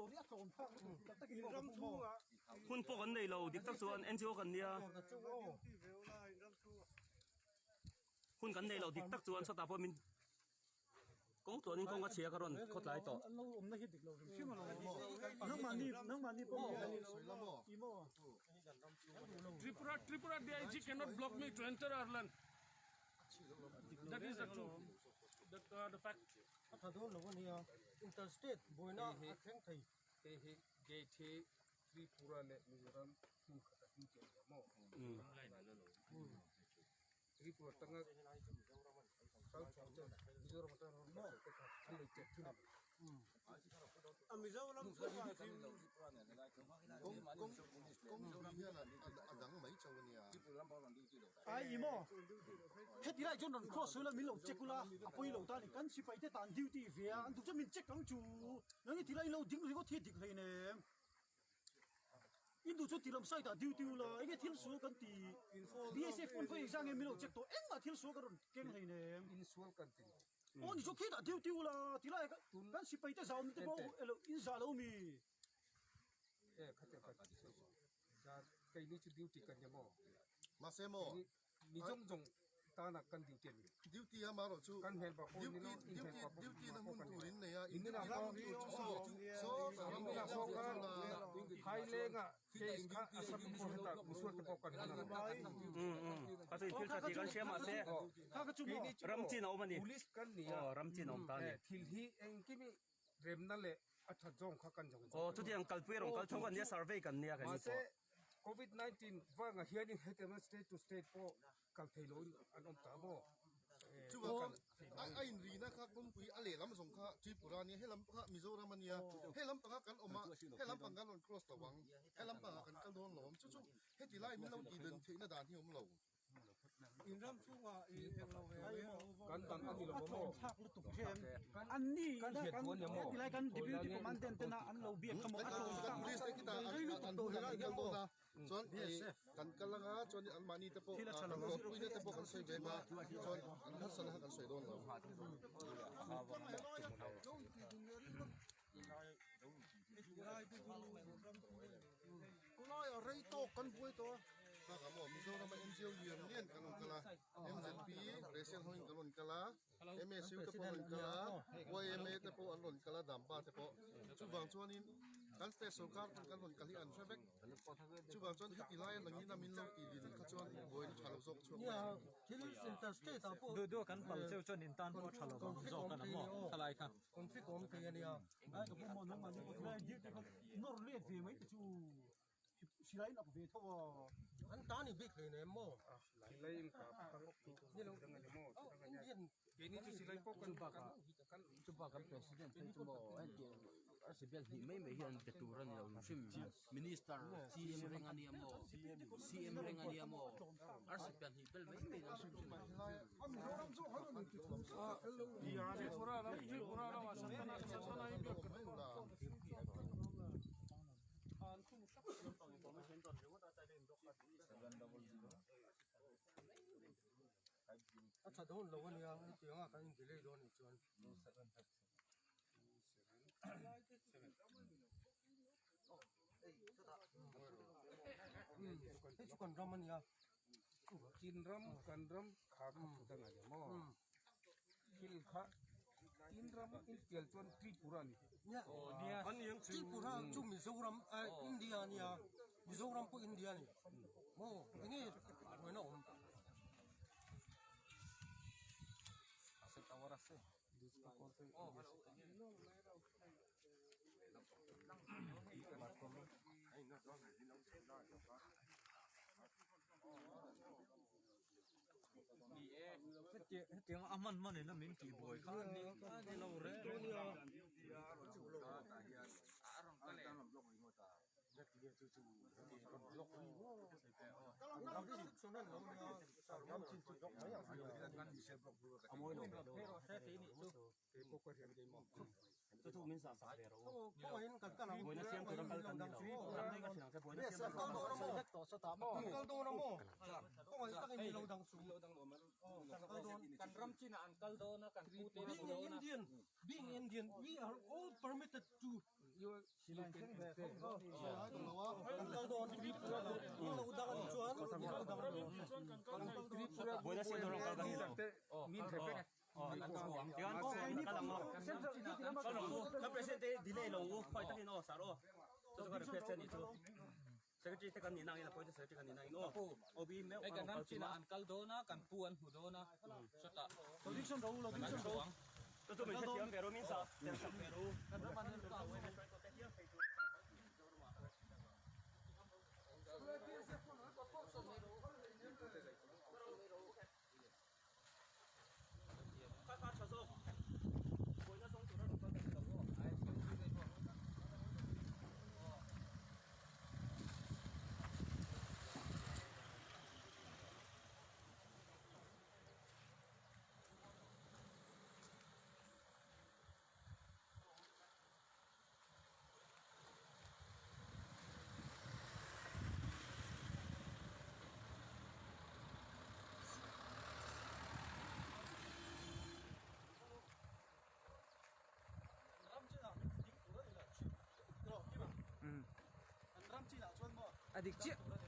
dawr hi a tlawm thlak lutuk tak takin maw ka hmu maw. Hun pawh kan nei lo dik tak chuan NGO kan nia. Hun kan nei lo dik tak chuan sawtah pawh min kawng tluanin kawng a chhia ka rawn khawtlai tawh. An lo awmna hi dik lo hrim hrim a lo awm a. Nangmahni nangmahni pawh i maw. Tripura Tripura DIG cannot block me to enter our land. That is the truth. That uh, the fact. A tha dawn lo a nia, interstate buaina a thleng thei. Hei hi gate hi Tripura leh Mizoram hmun khat a hming chiah lo maw? Tripura atanga kal chhuak chuan Mizoram atanga rawn kal chhuak te kha an lei chet thin a ni. A Mizoram chhungah thil Ai i maw? Heti lai chuan rawn cross ula min lo check ula a pawi lo ta a ni. Kan sipai te tan duty ve a, an duh chuan min check ang chu. Nang i ti lai lo ding ringawt hi a dik hleinem. In duh chuan ti lam side ah duty ula enge thil sual kan ti. BSF pawn vawi engzah nge min lo check tawh engmah thil sual kan rawn keng hleinem. Insual kan ti lo. Aw ni chu khitah duty ula ti lai kan sipai te zau te pawh elo in zah lo mi. E khatiang kan ti sawi sawi. Zan keini chu duty kan nia maw? Mahse maw? Mi zawng zawng tana kan duty a ni. Duty a marawh chu Kan hmelpa pawh ni lo, duty in hmelpa pawh duty na pawh hmun kan ni tur lo. in nei a, in Nimin ah duty pawh tur chu saw saw ta ram nimin ah ah pawh chuan khan Phaileng ah case kha Assam pawh hetah misual te pawh kan hman a ni. Kha chu in thil tha tih kan hria mahse Keini chu ram chin a awm a ni. Police kan ni a. Aw ram chin a awm ta a ni. Thil hi engkim hi remna leh a that zawng kha kan zawng Aw chutiang kalpui rawng kal tho kan nia survey kan nia kan ni Mahse pawh. Covid 19 vangah hianin hetianga state to state pawh kal thei loin an awm ta maw? Chuvang a inrina kha kawngpui a lehlam zawng kha Tripura ania helam kha Mizoram ania helam panga kan awm a helam pang kan rawn cross lo ang helam pangah kan kal dawn lo ang chu chu heti lai min lo tih dan theihna dan hi a awm lo. In ram chhungah i eng lo ve ve Kan dang a ni lo maw? Thlak lutuk ṭhem. An ni Kan kan hriat duan nia maw? heti lai kan deputy commandant tena an lo biak kha maw a tlawm Kan police te khitah rei lutuk an tawh hunah helai kan hian kal maw. dawn a chuan kan kal anga chuan anmahni te pawh Thil a ṭha kan lo ang. hlawhpuina te pawh kan sawi ve anga chuan an harsatna kha kan sawi dawn lo. Khawlai a rei tawk kan buai tawh a. Bakah maw Mizoram a NGO lian lian kan rawn kal a, MZP Resian hoin kan rawn kal a, MSU te pawh an rawn kal a, YMA te pawh an rawn kal a, Dampa te pawh. Chuvang chuanin kan state sorkar pawn kan rawn kal hi an hre vek. Chuvang chuan heti laia nangin a min lo tih din kha chuan buaina tha lo zawk chhuak mai a ni. Thil interstate ah pawh Duh duh kan pal cheu chuan intan pawh a tha lo vang zawk a ni maw thalai kha. Conflict awm thei a nia. Ai ka pu maw nangmah ni pawh tilai dir te kha nawr let ve mai te chu silai in up ve tho a. An ta ni bik hlei nem maw? Silai in ka tang chu dang a ni maw? Indian Keini chu silai pawh kan kan Chupa kan president phei chu maw hetiang RCBL hnih mai mai hi an be tur a ni lo hrim minister CM reng a nia maw CM reng a nia maw RCBL hnih bel mai mai an hrim hrim Tripura ram Tripura ramah Santana Santana hi biak ka tum A tha dawn lo a nia hetiang a kan in delay dawn nih chuan. Hei chu kan ram a nia. Chin ram kan ram kha kha phu dang a ni maw? Thil kha Chin ram intial chuan Tripura a ni. Nia Tripura chu Mizoram India a nia Mizoram pawh India a ni maw enge buaina awm. Hetiang a hman hman in a min tih buai kha a ni a ni lo reng reng a. Chu chu min zah zah ve rawh u. Buaina siam tura kal kan ni lo. Ram reng a thin ang che buaina siam tura kal kan ni lo. Kan ram chinah an kal dawn a, kan pu te Being an Indian, being Indian, we are all permitted to You can enter. Tripura Buaina siam tur a rawn kal kan ni lo. Min thei vek. Tichuan kal ang aw. Kal ang u. Kan president te delay lo ang u. Khawi takin aw sar aw. Chu chu ka request a nih chu. Secretary te kan nih nangin a pawite secretary kan nih nangin aw. OB meuh Hei a kan rawn ram kal chinah tum a. an kal dawn a, kan pu an hmu dawn a, chutah Lo ding sawn ro u, lo ding sawn ro u. Chu chu min hrethiam ve ru, min sa tel sak ve ru. Kan ram an en kau e. Kha kha tha zawk. Buaina zawng tura rawn kal kan ni lo aw. A dik chiah.